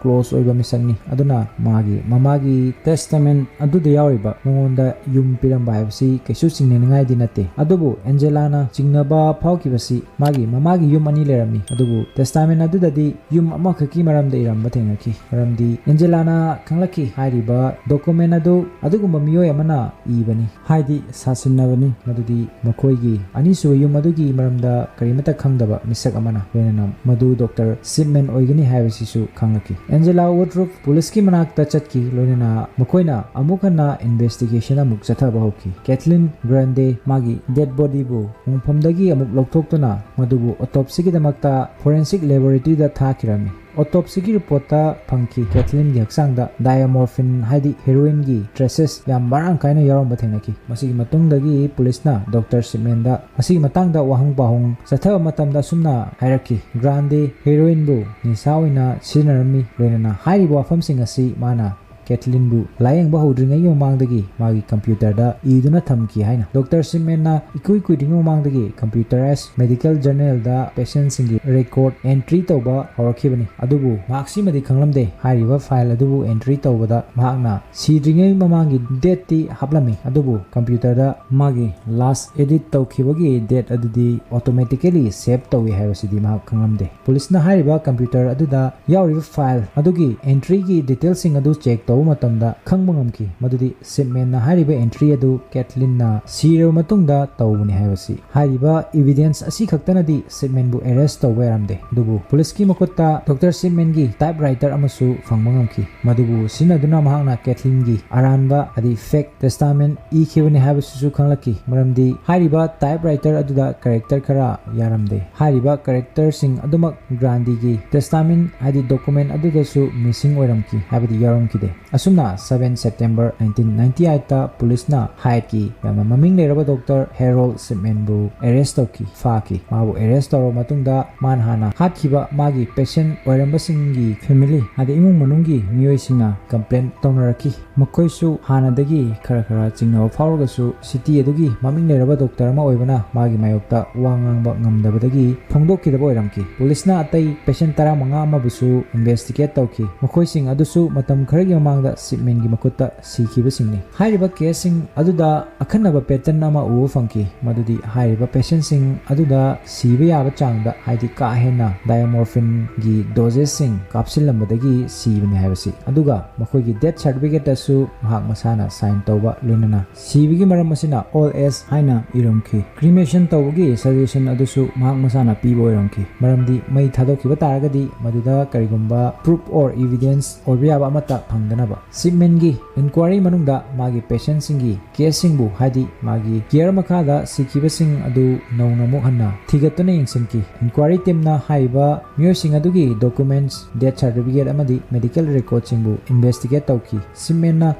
ꯀ꯭ꯂꯣꯁ ꯑꯣꯏꯕ ꯃꯤꯁꯛꯅꯤ, ꯑꯗꯨꯅ ꯃꯥꯒꯤ ꯃꯃꯥꯒꯤ ꯇꯦꯁꯇꯃꯦꯟ ꯑꯗꯨꯗ ꯌꯥꯎꯔꯤꯕ ꯃꯉꯣꯟꯗ ꯌꯨꯝ ꯄꯤꯔꯝꯕ ꯍꯥꯏꯕꯁꯤ ꯀꯩꯁꯨ ꯆꯤꯡꯅꯅꯤꯡꯉꯥꯏꯗꯤ ꯅꯠꯇꯦ꯫ ꯑꯗꯨꯕꯨ ꯑꯦꯟꯖꯦꯂꯥꯅ ꯆꯤꯡꯅꯕ ꯐꯥꯎꯈꯤꯕꯁꯤ ꯃꯥꯒꯤ ꯃꯃꯥꯒꯤ ꯌꯨꯝ ꯑꯅꯤ ꯂꯩꯔꯝꯃꯤ, ꯑꯗꯨꯕꯨ ꯇꯦꯁꯇꯥꯃꯦꯟ ꯑꯗꯨꯗꯗꯤ ꯌꯨꯝ ꯑꯃꯈꯛꯀꯤ ꯃꯔꯝꯗ ꯏꯔꯝꯕ ꯊꯦꯡꯅꯈꯤ꯫ ꯃꯔꯝꯗꯤ ꯑꯦꯟꯖꯦꯂꯥꯅ ꯈꯪꯂꯛꯈꯤ, ꯍꯥꯏꯔꯤꯕ ꯗꯣꯀꯨꯃꯦꯟ ꯑꯗꯨ ꯑꯗꯨꯒꯨꯝꯕ ꯃꯤꯑꯣꯏ ꯑꯃꯅ ꯏꯕꯅꯤ, ꯍꯥꯏꯗꯤ ꯁꯥꯁꯤꯟꯅꯕꯅꯤ, ꯃꯗꯨꯗꯤ ꯃꯈꯣꯏꯒꯤ ꯑꯅꯤꯁꯨꯕ ꯌꯨꯝ ꯑꯗꯨꯒꯤ ꯃꯔꯝꯗ ꯀꯔꯤꯃꯠꯇ ꯈꯪꯗꯕ ꯃꯤꯁꯛ ꯑꯃꯅ꯫ ꯂꯣꯏꯅꯅ ꯃꯗꯨ ꯗꯣꯛꯇꯔ ꯁꯤꯞꯃꯦꯟ ꯑꯣꯏꯒꯅꯤ ꯍꯥꯏꯕꯁꯤꯁꯨ ꯈꯪꯂꯛꯈꯤ꯫ ꯑꯦꯟꯖꯦꯂꯥ ꯋꯨꯗꯔꯨꯐ ꯄꯨꯂꯤꯁꯀꯤ ꯃꯅꯥꯛꯇ ꯆꯠꯈꯤ, ꯂꯣꯏꯅꯅ ꯃꯈꯣꯏꯅ ꯑꯃꯨꯛ ꯍꯟꯅ ꯏꯟꯚꯦꯁꯇꯤꯒꯦꯁꯟ ꯑꯃꯨꯛ ꯆꯠꯊꯕ ꯍꯧꯈꯤ꯫ ꯀꯦꯊꯂꯤꯟ ꯒ꯭ꯔꯥꯟꯗꯦ ꯃꯥꯒꯤ ꯗꯦꯗ ꯕꯣꯗꯤꯕꯨ ꯃꯐꯝꯗꯒꯤ ꯑꯃꯨꯛ ꯂꯧꯊꯣꯛꯇꯨꯅ ꯃꯗꯨꯕꯨ ꯑꯣꯇꯣꯞꯁꯤꯒꯤꯗꯃꯛꯇ ꯐꯣꯔꯦꯟꯁꯤꯛ ꯂꯦꯕꯣꯔꯦꯇꯔꯤꯗ ꯊꯥꯈꯤꯔꯝꯃꯤ꯫ ꯑꯣꯇꯣꯞꯁꯤꯒꯤ ꯔꯤꯄꯣꯔꯠꯇ ꯐꯪꯈꯤ, ꯀꯦꯊꯂꯤꯟꯒꯤ ꯍꯛꯆꯥꯡꯗ ꯗꯥꯏꯑꯣꯃꯣꯔꯐꯤꯟ, ꯍꯥꯏꯗꯤ ꯍꯦꯔꯣꯏꯟꯒꯤ ꯇ꯭ꯔꯦꯁꯦꯁ ꯌꯥꯝ ꯃꯔꯥꯡ ꯀꯥꯏꯅ ꯌꯥꯎꯔꯝꯕ ꯊꯦꯡꯅꯈꯤ꯫ ꯃꯁꯤꯒꯤ ꯃꯇꯨꯡꯗꯒꯤ ꯄꯨꯂꯤꯁꯅ ꯗꯣꯛꯇꯔ ꯁꯤꯞꯃꯦꯟꯗ ꯃꯁꯤꯒꯤ ꯃꯇꯥꯡꯗ ꯋꯥꯍꯪ ꯄꯥꯎꯍꯪ ꯆꯠꯊꯕ ꯃꯇꯝꯗ ꯑꯁꯨꯝꯅ ꯍꯥꯏꯔꯛꯈꯤ, ꯒ꯭ꯔꯥꯟꯗꯦ ꯍꯦꯔꯣꯏꯟꯕꯨ ꯅꯤꯁꯥ ꯑꯣꯏꯅ ꯁꯤꯖꯤꯟꯅꯔꯝꯃꯤ, ꯂꯣꯏꯅꯅ ꯍꯥꯏꯔꯤꯕ ꯋꯥꯐꯝꯁꯤꯡ ꯑꯁꯤ ꯃꯥꯅ ꯀꯦꯊꯂꯤꯟꯕꯨ ꯂꯥꯌꯦꯡꯕ ꯍꯧꯗ꯭ꯔꯤꯉꯩꯒꯤ ꯃꯃꯥꯡꯗꯒꯤ ꯃꯥꯒꯤ ꯀꯝꯄ꯭ꯌꯨꯇꯔꯗ ꯏꯗꯨꯅ ꯊꯝꯈꯤ ꯍꯥꯏꯅ꯫ ꯗꯣꯛꯇꯔ ꯁꯤꯞꯃꯦꯟꯅ ꯏꯀꯨꯏ ꯀꯨꯏꯗ꯭ꯔꯤꯉꯩ ꯃꯃꯥꯡꯗꯒꯤ ꯀꯝꯄ꯭ꯌꯨꯇꯔꯥꯏꯖ ꯃꯦꯗꯤꯀꯦꯜ ꯖꯔꯅꯦꯜꯗ ꯄꯦꯁꯦꯟꯁꯤꯡꯒꯤ ꯔꯦꯀꯣꯔꯗ ꯑꯦꯟꯇ꯭ꯔꯤ ꯇꯧꯕ ꯍꯧꯔꯛꯈꯤꯕꯅꯤ꯫ ꯑꯗꯨꯕꯨ ꯃꯍꯥꯛ ꯁꯤꯃꯗꯤ ꯈꯪꯂꯝꯗꯦ, ꯍꯥꯏꯔꯤꯕ ꯐꯥꯏꯜ ꯑꯗꯨꯕꯨ ꯑꯦꯟꯇ꯭ꯔꯤ ꯇꯧꯕꯗ ꯃꯍꯥꯛꯅ ꯁꯤꯗ꯭ꯔꯤꯉꯩ ꯃꯃꯥꯡꯒꯤ ꯗꯦꯠꯇꯤ ꯍꯥꯞꯂꯝꯃꯤ, ꯑꯗꯨꯕꯨ ꯀꯝꯄ꯭ꯌꯨꯇꯔꯗ ꯃꯥꯒꯤ ꯂꯥꯁ ꯑꯦꯗꯤꯠ ꯇꯧꯈꯤꯕꯒꯤ ꯗꯦꯠ ꯑꯗꯨꯗꯤ ꯑꯣꯇꯣꯃꯦꯇꯤꯀꯦꯂꯤ ꯁꯦꯚ ꯇꯧꯏ ꯍꯥꯏꯕꯁꯤꯗꯤ ꯃꯍꯥꯛ ꯈꯪꯂꯝꯗꯦ꯫ ꯄꯨꯂꯤꯁꯅ ꯍꯥꯏꯔꯤꯕ ꯀꯝꯄ꯭ꯌꯨꯇꯔ ꯑꯗꯨꯗ ꯌꯥꯎꯔꯤꯕ ꯐꯥꯏꯜ ꯑꯗꯨꯒꯤ ꯑꯦꯟꯇ꯭ꯔꯤꯒꯤ ꯗꯤꯇꯦꯜꯁꯤꯡ ꯑꯗꯨ ꯆꯦꯛ ꯇꯧ ꯇꯧꯕ ꯃꯇꯝꯗ ꯈꯪꯕ ꯉꯝꯈꯤ ꯃꯗꯨꯗꯤ ꯁꯤꯞꯃꯦꯟꯅ ꯍꯥꯏꯔꯤꯕ entry ꯑꯗꯨ ꯀꯦꯊꯂꯤꯟꯅ ꯁꯤꯔꯕ ꯃꯇꯨꯡꯗ ꯇꯧꯕꯅꯤ ꯍꯥꯏꯕꯁꯤ꯫ ꯍꯥꯏꯔꯤꯕ evidence ꯑꯁꯤ ꯈꯛꯇꯅꯗꯤ ꯁꯤꯞꯃꯦꯟꯕꯨ arrest ꯇꯧꯕ ꯌꯥꯔꯝꯗꯦ, ꯑꯗꯨꯕꯨ ꯄꯨꯂꯤꯁꯀꯤ ꯃꯈꯨꯠꯇ ꯗꯣꯛꯇꯔ ꯁꯤꯞꯃꯦꯟꯒꯤ typewriter ꯑꯃꯁꯨ ꯐꯪꯕ ꯉꯝꯈꯤ꯫ ꯃꯗꯨꯕꯨ ꯁꯤꯖꯤꯟꯅꯗꯨꯅ ꯃꯍꯥꯛꯅ ꯀꯦꯊꯂꯤꯟꯒꯤ ꯑꯔꯥꯟꯕ ꯍꯥꯏꯗꯤ fake testament ꯏꯈꯤꯕꯅꯤ ꯍꯥꯏꯕꯁꯤꯁꯨ ꯈꯪꯂꯛꯈꯤ, ꯃꯔꯝꯗꯤ ꯍꯥꯏꯔꯤꯕ typewriter ꯑꯗꯨꯗ character ꯈꯔ ꯌꯥꯔꯝꯗꯦ꯫ ꯍꯥꯏꯔꯤꯕ characterꯁꯤꯡ ꯑꯗꯨꯃꯛ ꯒ꯭ꯔꯥꯟꯗꯤꯒꯤ testament ꯍꯥꯏꯗꯤ document ꯑꯗꯨꯗꯁꯨ missing ꯑꯣꯏꯔꯝꯈꯤ ꯍꯥꯏꯕꯗꯤ ꯌꯥꯎꯔꯝꯈꯤꯗꯦ꯫ ꯑꯁꯨꯝꯅ seven September nineteen ninety eightꯇ ꯄꯨꯂꯤꯁꯅ ꯍꯥꯏꯠꯀꯤ ꯌꯥꯝꯅ ꯃꯃꯤꯡ ꯂꯩꯔꯕ ꯗꯣꯛꯇꯔ ꯍꯦꯔꯣꯜ ꯁꯤꯞꯃꯦꯟꯕꯨ arrest ꯇꯧꯈꯤ, ꯐꯥꯈꯤ꯫ ꯃꯥꯕꯨ arrest ꯇꯧꯔꯕ ꯃꯇꯨꯡꯗ ꯃꯥꯅ ꯍꯥꯟꯅ ꯍꯥꯠꯈꯤꯕ ꯃꯥꯒꯤ patient ꯑꯣꯏꯔꯝꯕꯁꯤꯡꯒꯤ family ꯍꯥꯏꯗꯤ ꯏꯃꯨꯡ ꯃꯅꯨꯡꯒꯤ ꯃꯤꯑꯣꯏꯁꯤꯡꯅ complain ꯇꯧꯅꯔꯛꯈꯤ꯫ ꯃꯈꯣꯏꯁꯨ ꯍꯥꯟꯅꯗꯒꯤ ꯈꯔ ꯈꯔ ꯆꯤꯡꯅꯕ ꯐꯥꯎꯔꯒꯁꯨ city ꯑꯗꯨꯒꯤ ꯃꯃꯤꯡ ꯂꯩꯔꯕ ꯗꯣꯛꯇꯔ ꯑꯃ ꯑꯣꯏꯕꯅ ꯃꯥꯒꯤ ꯃꯥꯌꯣꯛꯇ ꯋꯥ ꯉꯥꯡꯕ ꯉꯝꯗꯕꯗꯒꯤ ꯐꯣꯡꯗꯣꯛꯈꯤꯗꯕ ꯑꯣꯏꯔꯝꯈꯤ꯫ ꯄꯨꯂꯤꯁꯅ ꯑꯇꯩ patient ꯇꯔꯥꯃꯉꯥ ꯑꯃꯕꯨꯁꯨ investigate ꯇꯧꯈꯤ꯫ ꯃꯈꯣꯏꯁꯤꯡ ꯑꯗꯨꯁꯨ ꯃꯇꯝ ꯈꯔꯒꯤ ꯃꯃꯥꯡꯗ ꯁꯤꯞꯃꯦꯟꯒꯤ ꯃꯈꯨꯠꯇ ꯁꯤꯈꯤꯕꯁꯤꯡꯅꯤ꯫ ꯍꯥꯏꯔꯤꯕ caseꯁꯤꯡ ꯑꯗꯨꯗ ꯑꯈꯟꯅꯕ pattern ꯑꯃ ꯎꯕ ꯐꯪꯈꯤ, ꯃꯗꯨꯗꯤ ꯍꯥꯏꯔꯤꯕ patientꯁꯤꯡ ꯑꯗꯨꯗ ꯁꯤꯕ ꯌꯥꯕ ꯆꯥꯡꯗ ꯍꯥꯏꯗꯤ ꯀꯥ ꯍꯦꯟꯅ diamorphineꯒꯤ doseꯁꯤꯡ ꯀꯥꯞꯁꯤꯜꯂꯝꯕꯗꯒꯤ ꯁꯤꯕꯅꯤ ꯍꯥꯏꯕꯁꯤ꯫ ꯑꯗꯨꯒ ꯃꯈꯣꯏꯒꯤ death certificateꯇꯁꯨ ꯃꯍꯥꯛ ꯃꯁꯥꯅ sign ꯇꯧꯕ ꯂꯣꯏꯅꯅ ꯁꯤꯕꯒꯤ ꯃꯔꯝ ꯑꯁꯤꯅ old age ꯍꯥꯏꯅ ꯏꯔꯝꯈꯤ꯫ Cremation ꯇꯧꯕꯒꯤ suggestion ꯑꯗꯨꯁꯨ ꯃꯍꯥꯛ ꯃꯁꯥꯅ ꯄꯤꯕ ꯑꯣꯏꯔꯝꯈꯤ, ꯃꯔꯝꯗꯤ ꯃꯩ ꯊꯥꯗꯣꯛꯈꯤꯕ ꯇꯥꯔꯒꯗꯤ ꯃꯗꯨꯗ ꯀꯔꯤꯒꯨꯝꯕ proof or evidence ꯑꯣꯏꯕ ꯌꯥꯕ ꯑꯃꯠꯇ ꯐꯪꯗꯅꯕ꯫ ꯁꯤꯞꯃꯦꯟꯒꯤ inquiry ꯃꯅꯨꯡꯗ ꯃꯥꯒꯤ patientꯁꯤꯡꯒꯤ caseꯁꯤꯡꯕꯨ ꯍꯥꯏꯗꯤ ꯃꯥꯒꯤ care ꯃꯈꯥꯗ ꯁꯤꯈꯤꯕꯁꯤꯡ ꯑꯗꯨ ꯅꯧꯅ ꯑꯃꯨꯛ ꯍꯟꯅ ꯊꯤꯒꯠꯇꯨꯅ ꯌꯦꯡꯁꯤꯟꯈꯤ꯫ Inquiry teamꯅ ꯍꯥꯏꯔꯤꯕ ꯃꯤꯑꯣꯏꯁꯤꯡ ꯑꯗꯨꯒꯤ documents, death certificate ꯑꯃꯗꯤ medical recordꯁꯤꯡꯕꯨ investigate ꯇꯧꯈꯤ꯫ ꯁꯤꯞꯃꯦꯟꯅ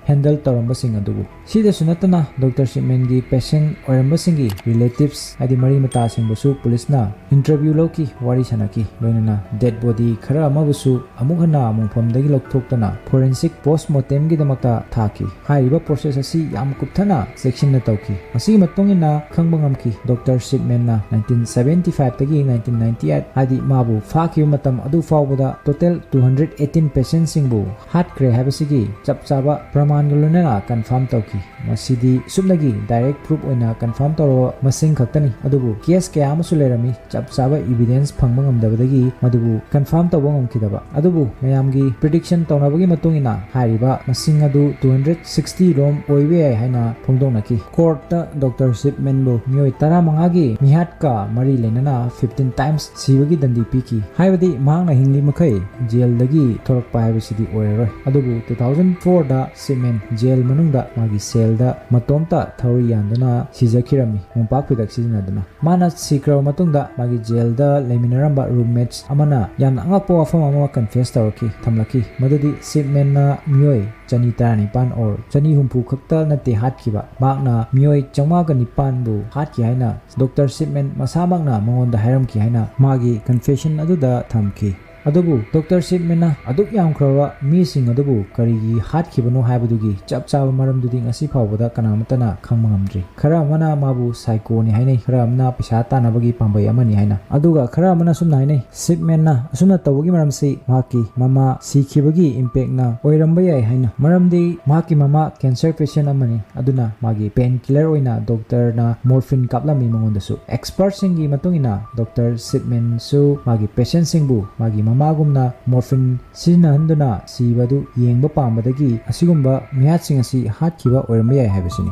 handle ꯇꯧꯔꯝꯕꯁꯤꯡ ꯑꯗꯨꯕꯨ꯫ ꯁꯤꯗꯁꯨ ꯅꯠꯇꯅ ꯗꯣꯛꯇꯔ ꯁꯤꯞꯃꯦꯟꯒꯤ patient ꯑꯣꯏꯔꯝꯕꯁꯤꯡꯒꯤ relatives ꯍꯥꯏꯗꯤ ꯃꯔꯤ ꯃꯇꯥꯁꯤꯡꯕꯨꯁꯨ ꯄꯨꯂꯤꯁꯅ interview ꯂꯧꯈꯤ, ꯋꯥꯔꯤ ꯁꯥꯟꯅꯈꯤ, ꯂꯣꯏꯅꯅ dead body ꯈꯔ ꯑꯃꯕꯨꯁꯨ ꯑꯃꯨꯛ ꯍꯟꯅ ꯃꯣꯡꯐꯝꯗꯒꯤ ꯂꯧꯊꯣꯛꯇꯅ forensic post mortemꯒꯤꯗꯃꯛꯇ ꯊꯥꯈꯤ꯫ ꯍꯥꯏꯔꯤꯕ process ꯑꯁꯤ ꯌꯥꯝ ꯀꯨꯞꯊꯅ ꯆꯦꯛꯁꯤꯟꯅ ꯇꯧꯈꯤ꯫ ꯃꯁꯤꯒꯤ ꯃꯇꯨꯡ ꯏꯟꯅ ꯈꯪꯕ ꯉꯝꯈꯤ, ꯗꯣꯛꯇꯔ ꯁꯤꯞꯃꯦꯟꯅ nineteen seventy fiveꯇꯒꯤ nineteen ninety eight ꯍꯥꯏꯗꯤ ꯃꯥꯕꯨ ꯐꯥꯈꯤꯕ ꯃꯇꯝ ꯑꯗꯨ ꯐꯥꯎꯕꯗ total two hundred eighteen patientꯁꯤꯡꯕꯨ ꯍꯥꯠꯈ꯭ꯔꯦ ꯍꯥꯏꯕꯁꯤꯒꯤ ꯆꯞ ꯆꯥꯕ ꯄ꯭ꯔꯃꯥꯟꯒ ꯂꯣꯏꯅꯅ confirm ꯇꯧꯈꯤ꯫ ꯃꯁꯤꯗꯤ ꯁꯨꯞꯅꯒꯤ direct proof ꯑꯣꯏꯅ confirm ꯇꯧꯔꯕ ꯃꯁꯤꯡ ꯈꯛꯇꯅꯤ, ꯑꯗꯨꯕꯨ case ꯀꯌꯥ ꯑꯃꯁꯨ ꯂꯩꯔꯝꯃꯤ꯫ ꯆꯞ ꯆꯥꯕ evidence ꯐꯪꯕ ꯉꯝꯗꯕꯗꯒꯤ ꯃꯗꯨꯕꯨ confirm ꯇꯧꯕ ꯉꯝꯈꯤꯗꯕ꯫ ꯑꯗꯨꯕꯨ ꯃꯌꯥꯝꯒꯤ prediction ꯇꯧꯅꯕꯒꯤ ꯃꯇꯨꯡ ꯏꯟꯅ ꯍꯥꯏꯔꯤꯕ ꯃꯁꯤꯡ ꯑꯗꯨ two hundred sixty ꯔꯣꯝ ꯑꯣꯏꯕ ꯌꯥꯏ ꯍꯥꯏꯅ ꯐꯣꯡꯗꯣꯛꯅꯈꯤ꯫ Courtꯇ Doctor Shipmanꯕꯨ ꯃꯤꯑꯣꯏ ꯇꯔꯥꯃꯉꯥꯒꯤ ꯃꯤꯍꯥꯠꯀ ꯃꯔꯤ ꯂꯩꯅꯅ fifteen times ꯁꯤꯕꯒꯤ ꯗꯟꯗꯤ ꯄꯤꯈꯤ꯫ ꯍꯥꯏꯕꯗꯤ ꯃꯍꯥꯛꯅ ꯍꯤꯡꯂꯤ ꯃꯈꯩ jailꯗꯒꯤ ꯊꯣꯔꯛꯄ ꯍꯥꯏꯕꯁꯤꯗꯤ ꯑꯣꯏꯔꯔꯣꯏ꯫ ꯑꯗꯨꯕꯨ two thousand fourꯗ Shipman jail ꯃꯅꯨꯡꯗ ꯃꯥꯒꯤ cellꯗ ꯃꯇꯣꯝꯇ ꯊꯧꯔꯤ ꯌꯥꯟꯗꯨꯅ ꯁꯤꯖꯈꯤꯔꯝꯃꯤ, ꯃꯣꯝꯄꯥꯛ ꯐꯤꯗꯛ ꯁꯤꯖꯤꯟꯅꯗꯨꯅ꯫ ꯃꯥꯅ ꯁꯤꯈ꯭ꯔꯕ ꯃꯇꯨꯡꯗ ꯃꯥꯒꯤ jailꯗ ꯂꯩꯃꯤꯟꯅꯔꯝꯕ roommates ꯑꯃꯅ ꯌꯥꯝꯅ ꯑꯉꯛꯄ ꯋꯥꯐꯝ ꯑꯃ confess ꯇꯧꯔꯛꯈꯤ, ꯊꯝꯂꯛꯈꯤ, ꯃꯗꯨꯗꯤ Shipmanꯅ ꯃꯤꯑꯣꯏ ꯆꯅꯤ ꯇꯔꯥꯅꯤꯄꯥꯟ or ꯆꯅꯤ ꯍꯨꯝꯐꯨ ꯈꯛꯇ ꯅꯠꯇꯦ ꯍꯥꯠꯈꯤꯕ, ꯃꯍꯥꯛꯅ ꯃꯤꯑꯣꯏ ꯆꯥꯝꯃꯉꯥꯒ ꯅꯤꯄꯥꯟꯕꯨ ꯍꯥꯠꯈꯤ ꯍꯥꯏꯅ Doctor Shipman ꯃꯁꯥꯃꯛꯅ ꯃꯉꯣꯟꯗ ꯍꯥꯏꯔꯝꯈꯤ ꯍꯥꯏꯅ ꯃꯥꯒꯤ confession ꯑꯗꯨꯗ ꯊꯝꯈꯤ꯫ ꯑꯗꯨꯕꯨ Doctor Shipmanꯅ ꯑꯗꯨꯛ ꯌꯥꯝꯈ꯭ꯔꯕ ꯃꯤꯁꯤꯡ ꯑꯗꯨꯕꯨ ꯀꯔꯤꯒꯤ ꯍꯥꯠꯈꯤꯕꯅꯣ ꯍꯥꯏꯕꯗꯨꯒꯤ ꯆꯞ ꯆꯥꯕ ꯃꯔꯝꯗꯨꯗꯤ ꯉꯁꯤ ꯐꯥꯎꯕꯗ ꯀꯅꯥꯃꯠꯇꯅ ꯈꯪꯕ ꯉꯝꯗ꯭ꯔꯤ꯫ ꯈꯔ ꯑꯃꯅ ꯃꯥꯕꯨ psychoꯅꯤ ꯍꯥꯏꯅꯩ, ꯈꯔ ꯑꯃꯅ ꯄꯩꯁꯥ ꯇꯥꯟꯅꯕꯒꯤ ꯄꯥꯝꯕꯩ ꯑꯃꯅꯤ ꯍꯥꯏꯅ꯫ ꯑꯗꯨꯒ ꯈꯔ ꯑꯃꯅ ꯑꯁꯨꯝꯅ ꯍꯥꯏꯅꯩ, Shipmanꯅ ꯑꯁꯨꯝꯅ ꯇꯧꯕꯒꯤ ꯃꯔꯝꯁꯤ ꯃꯍꯥꯛꯀꯤ ꯃꯃꯥ ꯁꯤꯈꯤꯕꯒꯤ impactꯅ ꯑꯣꯏꯔꯝꯕ ꯌꯥꯏ ꯍꯥꯏꯅ꯫ ꯃꯔꯝꯗꯤ ꯃꯍꯥꯛꯀꯤ ꯃꯃꯥ cancer patient ꯑꯃꯅꯤ, ꯑꯗꯨꯅ ꯃꯥꯒꯤ painkiller ꯑꯣꯏꯅ doctorꯅ morphine ꯀꯥꯞꯂꯝꯃꯤ ꯃꯉꯣꯟꯗꯁꯨ꯫ Expertꯁꯤꯡꯒꯤ ꯃꯇꯨꯡ ꯏꯟꯅ Doctor Shipmanꯁꯨ ꯃꯥꯒꯤ patientꯁꯤꯡꯕꯨ ꯃꯥꯒꯤ ꯃꯃꯥꯒꯨꯝꯅ morphine ꯁꯤꯖꯤꯟꯅꯍꯟꯗꯨꯅ ꯁꯤꯕ ꯑꯗꯨ ꯌꯦꯡꯕ ꯄꯥꯝꯕꯗꯒꯤ ꯑꯁꯤꯒꯨꯝꯕ ꯃꯤꯍꯥꯠꯁꯤꯡ ꯑꯁꯤ ꯍꯥꯠꯈꯤꯕ ꯑꯣꯏꯔꯝꯕ ꯌꯥꯏ ꯍꯥꯏꯕꯁꯤꯅꯤ꯫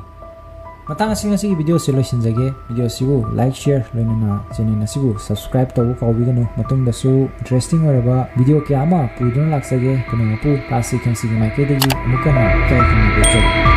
ꯃꯇꯥꯡ ꯑꯁꯤ ꯉꯁꯤꯒꯤ videoꯁꯤ ꯂꯣꯏꯁꯤꯟꯖꯒꯦ꯫ Videoꯁꯤꯕꯨ like, share, ꯂꯣꯏꯅꯅ channel ꯑꯁꯤꯕꯨ subscribe ꯇꯧꯕ ꯀꯥꯎꯕꯤꯒꯅꯨ꯫ ꯃꯇꯨꯡꯗꯁꯨ interesting ꯑꯣꯏꯔꯕ video ꯀꯌꯥ ꯑꯃ ꯄꯨꯗꯨꯅ ꯂꯥꯛꯆꯒꯦ꯫ ꯀꯅꯥ ꯃꯄꯨ ꯂꯥꯁꯤ ꯈꯪꯁꯤꯒꯤ ꯃꯥꯏꯀꯩꯗꯒꯤ ꯑꯃꯨꯛ ꯍꯟꯅ ꯏꯀꯥꯏ ꯈꯨꯝꯅꯕ ꯎꯠꯆꯔꯤ꯫